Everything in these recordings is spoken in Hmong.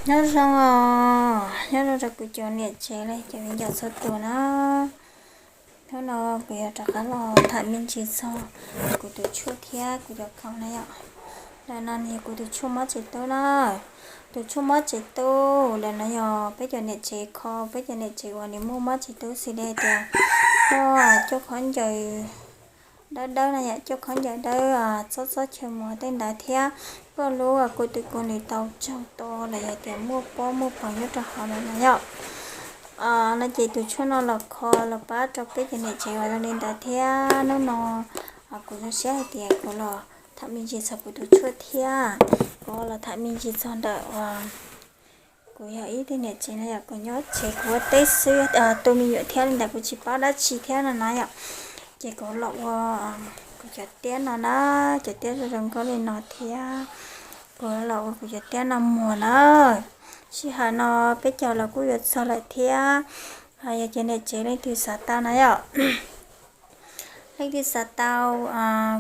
Nyob zoo os, nyob zoo rau kuv cov niam tsev los cov viv ncaus txhua tus na. Hnub no kuv yuav rov qab los tham me ntsis txog kuv tus tshuaj thiab kuv cov khoom na yom. Ntawm no nws yog kuv tus tshuaj mob tsev tub na. Tus tshuaj mob tsev tub ntawm no yog peb cov niam tsev kho, peb cov niam tsev uas nws muaj mob tsev tub xws li tias muaj cuaj khaub ncaws dawb dawb na yom, cuaj khaub ncaws dawb, txob txob chaw mos tej ntawd thiab koj lub kua tw kua nws tau tsaug to los yog tias muaj pob muaj poos nyob rau hauv no na yom. No ces tus tshuaj no los kho los pab rau peb cov niam tsev uas zoo li ntawd thiab. Hnub no kuv zoo siab hais tias kuv los tham me ntsis txog kuv tus tshuaj thiab kuv los tham me ntsis txog ntawm uas kuv yog ib tug niam tsev no yom, kuv nyob tsev kuv ua teb xwb, tu me nyuam thiab li ntawd kuv tsis paub dab tsi thiab no na yom. Ces kuv los ua kuv cov tiab no na, cov tiab zoo zoo nkauj li no thiab kuv los ua kuv cov tiab no muag na. Sij hawm no peb caug los kuj yuav txog lawm thiab. Yog cov niam tsev leej twg xav tau na yom, leej twg xav tau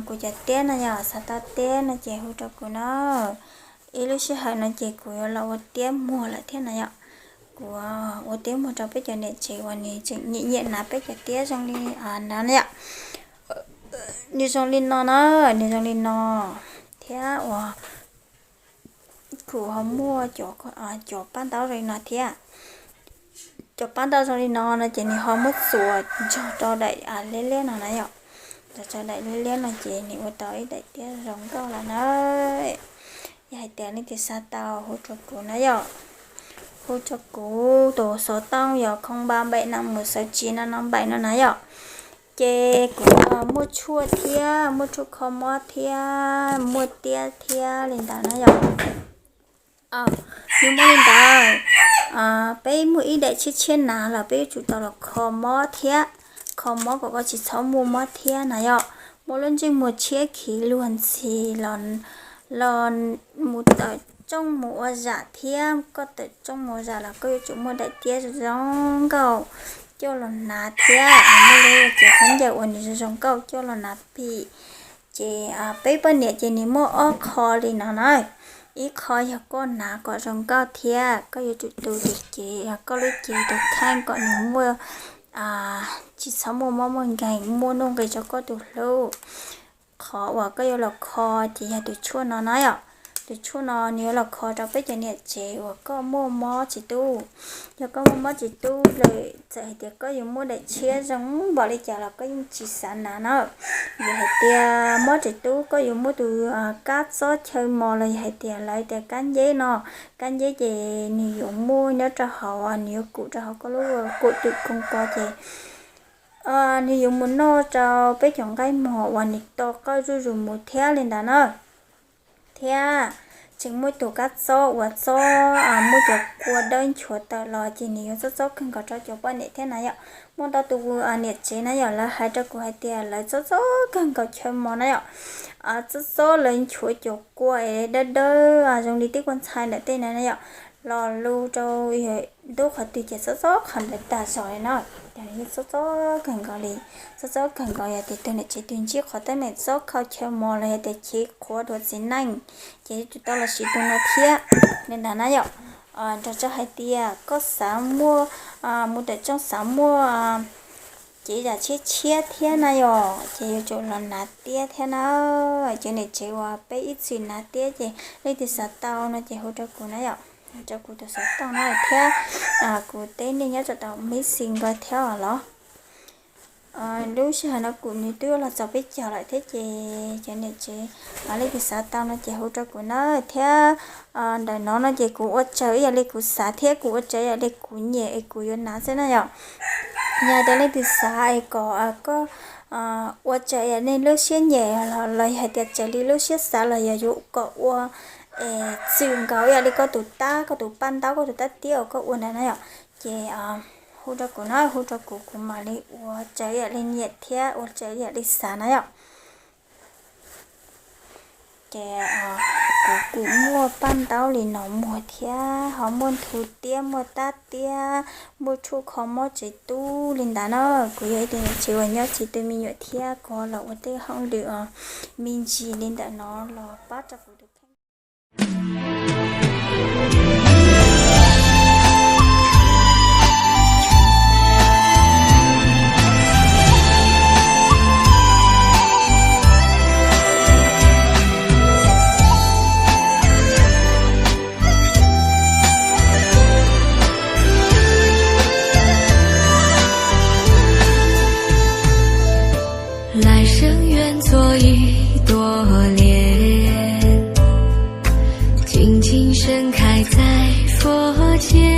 kuv cov tiab no yom, xav tau tiab no ces hu rau kuv na. Ib lub sij hawm no ces kuv yuav los ua tiab muag lawm thiab na yom. Kuv ua tiab muag rau peb cov niam tsev uas nws tseem nyiam nyiam hnav peb cov tiab zoo li no na yom. Nws zoo li no na, nws zoo li no thiab uas kuv ho muaj cov paj ntaub zoo li no thiab. Cov paj ntaub zoo li no no ces nws ho muab txuas ntog rau daim liab liab no na yom. Ntog rau daim liab liab no ces nws ua tau ib daim tiab zoo nkauj lawm na. Yog hais tias leej twg xav tau hu rau kuv na yom, hu rau kuv tus xov tooj yog không ba bảy năm một sáu chín năm năm bảy no na yom. Ces kuv muaj tshuaj thiab, muaj tshuaj kho mob thiab, muaj tiab thiab li ntawd na yom. Nws muaj li ntawd, peb muaj ib daim tshiab tshiab na los peb yuav tsum tau los kho mob thiab, kho mob kom koj tsis txhob muaj mob thiab na yom. Muaj lub ntsej muag tshiab khiv luag ntxhi los mus tawm rooj mus ua zam thiab, koj tawm rooj mus ua zam los koj yuav tsum muaj daim tiab zoo nkauj coj los hnav thiab, muaj lub cev khaub ncaws uas nws zoo zoo nkauj coj los hnav pim. Ces peb poj niam ces nws muaj ob qho li no na. Ib qho yog koj hnav kom zoo nkauj thiab koj yuav tsum tu tus cev, koj lub cev tus kheej kom nws muaj, tsis txhob muaj mob muaj nkeeg, muaj nuj nqis rau koj tus hlub. Qhov uas koj yuav los kho ces yog tus tshuaj no na yom. Tus tshuaj no nws yuav los kho rau peb cov niam tsev uas koj muaj mob tsev tub. Yog koj muaj mob tsev tub lawm, txawm hais tias koj yuav muaj daim tshiab zoo npaum li cas los koj yeej tsis xav hnav na. Yog hais tias mob tsev tub koj yuav muaj tus kab txob chaw mos los yog hais tias lawv tias kab nceb no, kab nceb ces nws yuav muaj nyob rau hauv, nws yuav kum rau hauv koj lub kua tw kua ces nws yuav mus noj rau peb cov nqaij mos uas nws to qauj zuj zus mus thiab li ntawd na. Thiab tseem muaj tus kab txob uas txob muaj cov kua dawb nchuav tawm los ces nws yuav txob txob kawg nkaus rau cov poj niam thiab na yom. Muaj ntau tus niam tsev na yom, lawv hais rau kuv hais tias lawv txob txob kawg nkaus chaw mos na yom. Txob txob lawv nchuav cov kua es dawb dawb zoo li tib kua ntxhais ntawm tej na na yom, los lus rau ntub qhov twg ces txob txob qhov ntawd tag zog li na. Ces yeej txob txob kawg nkaus li, txob txob kawg nkaus yog tias tus niam tsev twg ntsib qhov teeb meem txob kho chaw mos los yog tias chiv qhuav dua txiv neej, ces yuav tsum tau los siv tus no thiab li ntawd na yom. Nrog rau hais tias koj xav muaj, mus tawm rooj xav muaj cev zam tshiab tshiab thiab na yom, ces yuav tsum los hnav tiab thiab na. Cov niam tsev uas peb ib txwm hnav tiab ces leej twg xav tau no ces hu rau kuv na yom, rau kuv tus xov tooj na thiab kuv teb nej nyob rau tom Messenger thiab os los. Lub sij hawm no kuv nws twb los txog peb caug lawm thiab ces cov niam tsev leej twg xav tau no ces hu rau kuv na thiab. Ntawm no no ces kuv ua raws ib yam li kuv xav thiab kuv ua raws ib yam li kuv nyiam es kuv yuav hnav xwb na yom. Yog tias leej twg xav es kom koj ua raws ib yam li lub siab nyiam los yog hais tias raws li lub siab xav los yog yuav kom ua es txwm nkaus ib yam li koj tus tab koj tus paj ntaub koj tus tab tiab uas koj ua ntawd na yom. Ces hu rau kuv na, hu rau kuv kuv mam li ua raws ib yam li nyiam thiab ua raws ib yam li xav na yom. Ces kuv kuj muaj paj ntaub li no muag thiab ho muaj nthu tiab muaj tab tiab muaj tshuaj kho mob tsev tub li ntawd na. Kuv yog ib tug niam tsev uas nyob tsis tu me nyuam thiab kuv los ua tej hauj lwm me ntsis li ntawm no los pab rau kuv tus kheej. 还在佛前。